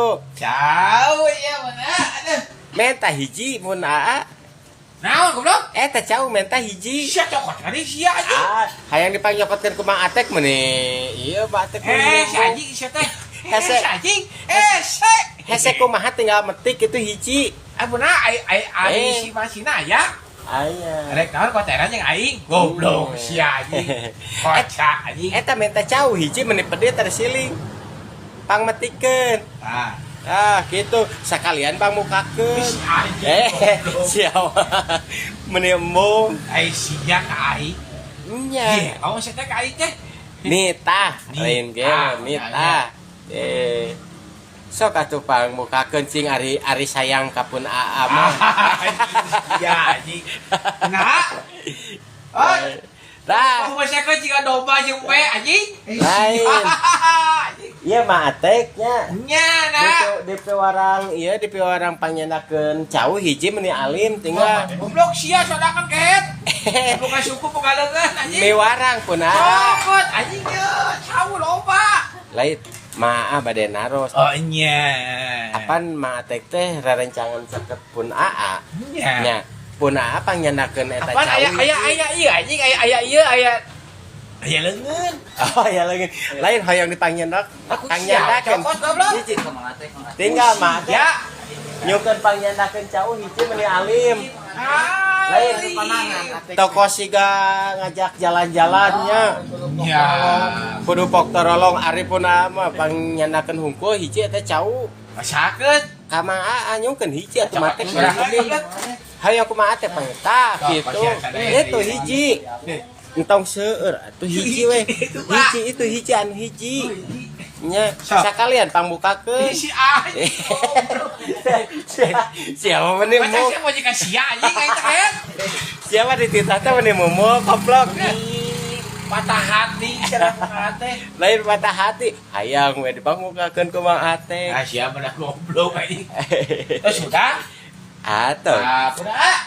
Gitu. Jauh ya mana? Aduh. Menta hiji mun aa. Naon, goblok? Eta cau menta hiji. Sia cokot kali sia anjing. Ah, hayang dipangnyokotkeun ku Mang Atek meuni. Iya, Mang Atek Eh, meuni. si anjing sia teh. Eh, Hese. si anjing. Eh, se. Hese kumaha tinggal metik itu hiji. Ah, benar ai ai ai Eh. si masina ya. Aya. Rek naon koteran jeung aing? Goblok sia anjing. Kocak anjing. Eta menta cau hiji meuni pedit ada siling. Pangmetikeun. Ah. Ah, gitu. Sekalian pangmukakeun. Si anjing. Eh, goblok. siapa? Meuni embung. Ai sia ka aing. Nya. Iya, kamu sia teh ka aing teh. Nitah, lain ge, Nitah, nitah. Eh. Sok atuh pangmukakeun cing ari ari sayang ka pun aa mah. Ya anjing. Nah. Oh, Tah, aku masakan jika domba jeung we anjing. Lain. Anjing. Ieu mah ateknya. Nya nah. Di piwarang, iya di piwarang pangnyandakeun cau hiji meuni alim tinggal. Goblok sia sodakan kehet. Bukan suku pengaleungan anjing. Miwarang pun aa. Cokot anjing ye, cau loba. Lain, maa bade naros. Oh nya. Apan Ma Atek teh rerencangan caket pun aa. Nya. Nya, pun aa pangnyandakeun eta Apaan cau aya aya hiji. Aya ieu anjing, aya aya ieu, aya aya leungeun. Oh ya lagi. Lain hoyong dipangnyandak. Aku Pangnyandakeun. siap, cokot, goblok. Hiji. Tinggal Ma Atek. Ya. Nyukeun pangnyandakeun cau hiji meuni alim. Lain. Toko siga ngajak jalan-jalannya. Ya. Kudu pok torolong ari pun mah pangnyandakeun hungkul hiji eta cau. Masakeun. Ka Mang Aa nyungkeun hiji atuh mate. Sorangan, goblok. Hayo kumaha teh pang tah Sok, gitu. pasihan sadaya. Itu hiji. Entong seueur atuh hiji we. Hiji itu hiji anu hiji. Nya, Sok. sakalian pangbukakeun. Si anjing. Siapa meni Masa mau? sia mau jika sia anjing aing teh kehet. Siapa dititah teh meni momo koplok. Patah hati cenah kumaha teh. Lain patah hati, hayang we dipangbukakeun ku Mang Atek. Ah, sia bener goblok anjing. Terus sudah? Atuh. Ah, udah.